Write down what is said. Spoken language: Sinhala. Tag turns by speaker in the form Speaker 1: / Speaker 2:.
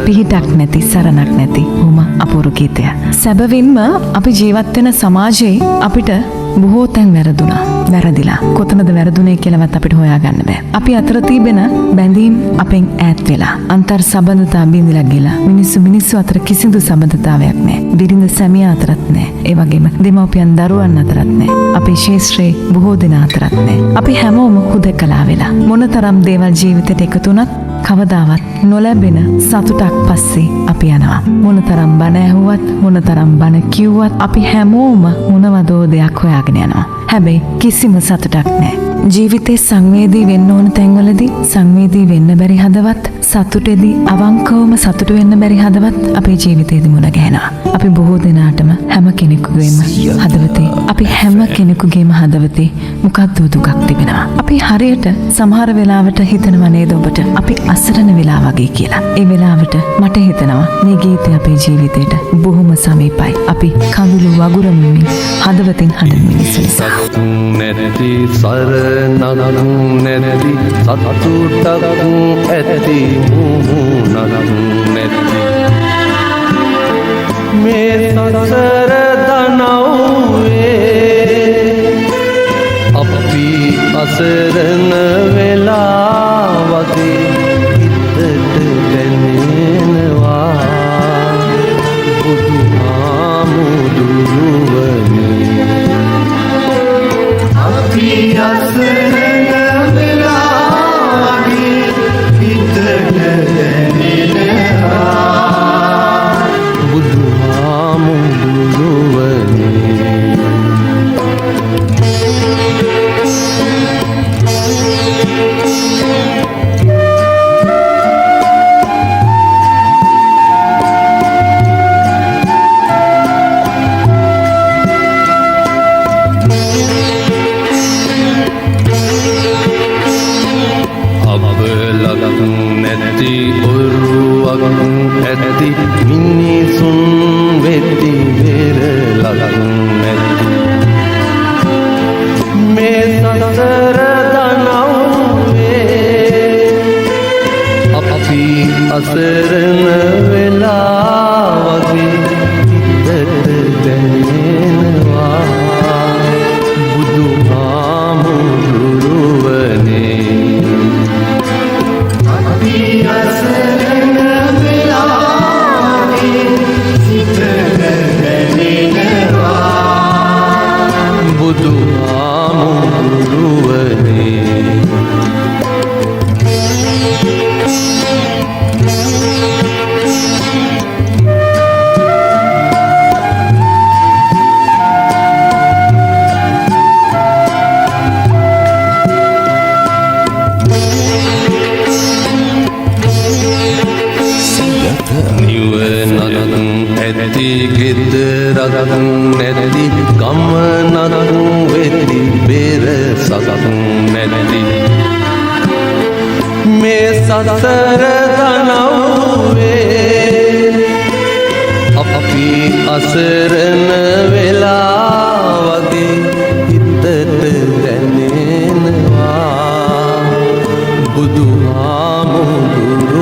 Speaker 1: පිහිටක් නැති සරණක් නැති බොහොම අපූර්ව ගීතයක්. සැබවින්ම අපි ජීවත් වෙන සමාජයේ අපිට බොහෝ තැන් වැරදුනා. වැරදිලා. කොතනද වැරදුනේ කියලාවත් අපිට හොයාගන්න බෑ. අපි අතර තිබෙන බැඳීම් අපෙන් ඈත් වෙලා, අන්තර් සබඳතා බිඳිලා ගිලා. මිනිස්සු මිනිස්සු අතර කිසිදු සබඳතාවයක් නෑ. බිරිඳ සැමියා අතරත් නෑ. ඒ වගේම දෙමව්පියන් දරුවන් අතරත් නෑ. අපේ ශේෂ්ත්‍රයේ බොහෝ දෙනා අතරත් නෑ. අපි හැමෝම හුදකලා වෙලා මොනතරම් දේවල් ජීවිතේට එකතු වුණත් කවදාවත් නොලැබෙන සතුටක් පස්සේ අපි යනවා. මොනතරම් බණ ඇහුවත් මොනතරම් බණ කිව්වත් අපි හැමෝම මොනවදෝ දෙයක් හොයාගෙන යනවා. හැබැයි කිසිම සතුටක් නෑ. ජීවිතේ සංවේදී වෙන්න ඕන තැන්වලදී සංවේදී වෙන්න බැරි හදවත්, සතුටේදී අවංකවම සතුටු වෙන්න බැරි හදවත් අපේ ජීවිතේදී මුණ ගැහෙනවා. අපි බොහෝ දෙනාටම හැම කෙනෙකුගේම හදවතේ, අපි හැම කෙනෙකුගේම හදවතේ මොකක්ද දුකක් තිබෙනවා. අපි හරියට සමහර වෙලාවට හිතනවා නේද ඔබට අපි අසරණ වෙලා වගේ කියලා. ඒ වෙලාවට මට හිතෙනවා මේ ගීතය අපේ ජීවිතේට බොහොම සමීපයි. අපි කඳුළු වගුරමින් හදවතින් හඬන මිනිස්සු නිසා.
Speaker 2: නැති සරණක් නැති සතුටක් ඇති මුහුණක් නැති මේ සසර දනව්වේ අපි අසරණ වෙලා වගේ හිතට දැනෙනවා බුදුහාමුදුරුවනේ. අපි අසරණ වෙලා වගේ හිතට දැනෙනවා බුදුහාමුදුරුවනේ. අබලක් නැති ඔරුවක් ඇති මිනිසුන් වෙති වෙරළක් නැති මේ සසර දනව්වේ අපි අසරණ වෙලා වගේ හිතට දැනෙනවා බුදුහාමුදුරුවනේ. අපි අසරණ වෙලා වගේ හිතට දැනෙනවා බුදුහාමුදුරුවනේ. නිවනක් ඇති ගෙදරක් නැති ගමනක් වෙති බෙරසක් නැති මේ සසර දනව්වේ අපි අසරණ වෙලා වගේ හිතට දැනෙනවා බුදුහාමුදුරුවනේ.